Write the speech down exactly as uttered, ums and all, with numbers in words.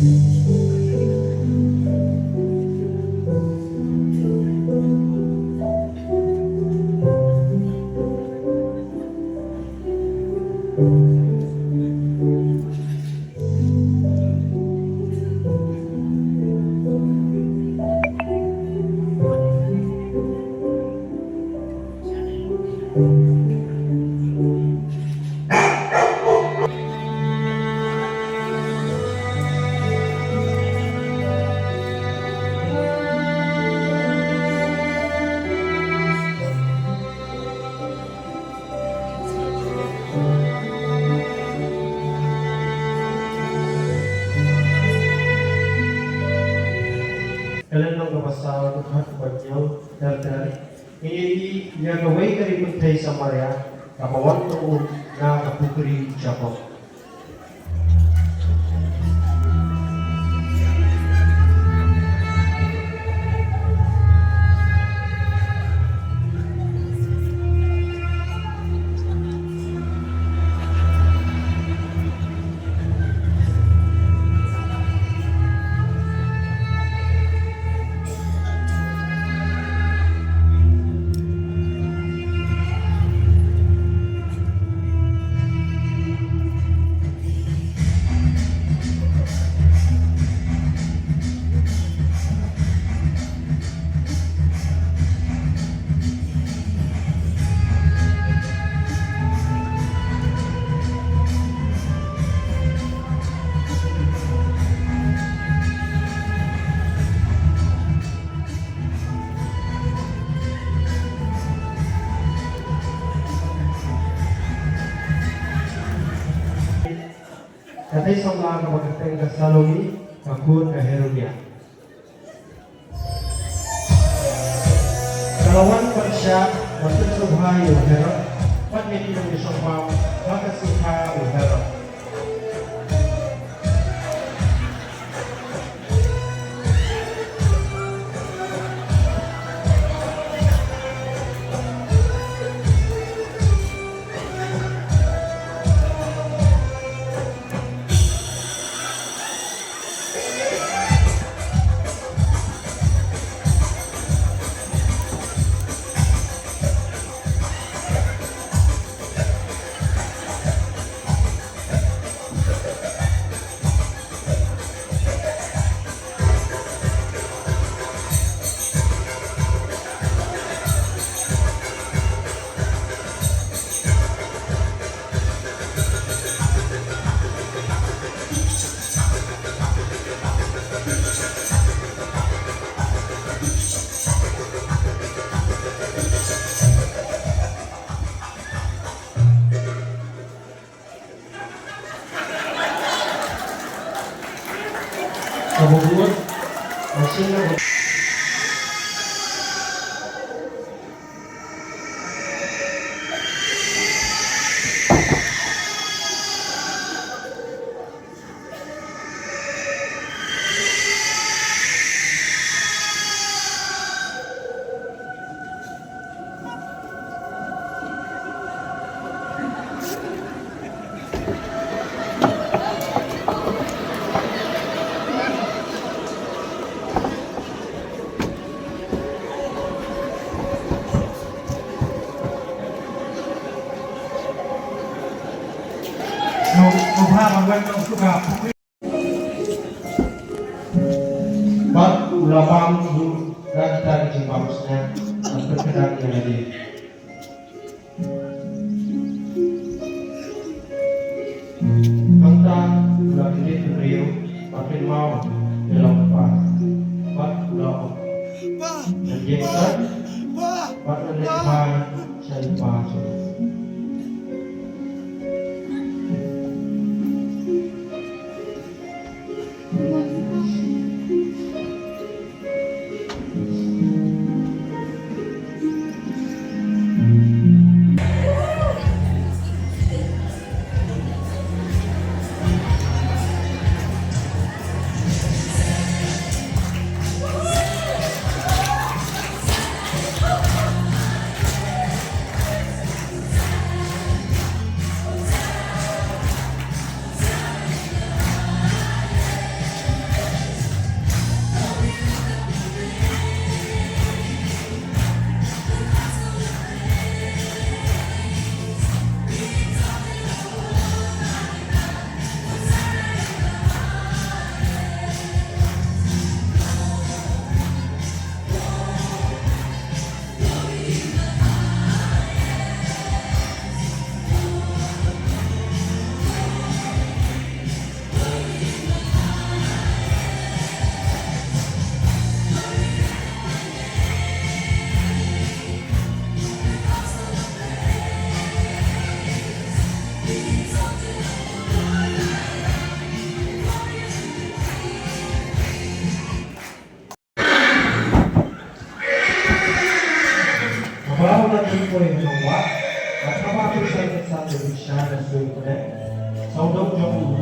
Ka lynnong kaba saw, dkhot kaba hynñiew, ter ter. Ngin ïohi ïa kawei ka ri pynthei Samaria kaba wan ka um na ka pukri Jakob. Ka thei samla kaba kyrteng ka Salome, ka khun ka Herodia. Ka la wan ban shah ban pynsngewbha ïa u Herod bad ïa ki nongshong bam ha ka sngewbha u Herod. Bad u la bam ruh da kita ki jingbam sniang ban pynkynang ïa lade. Hangta u la kyndit bynriew bad kynmaw ïa la u kpa bad u la ong, ngan ïeng sat bad ngan leit phai sha i kpa jong nga. Sha na sui pdeng sawdong jong u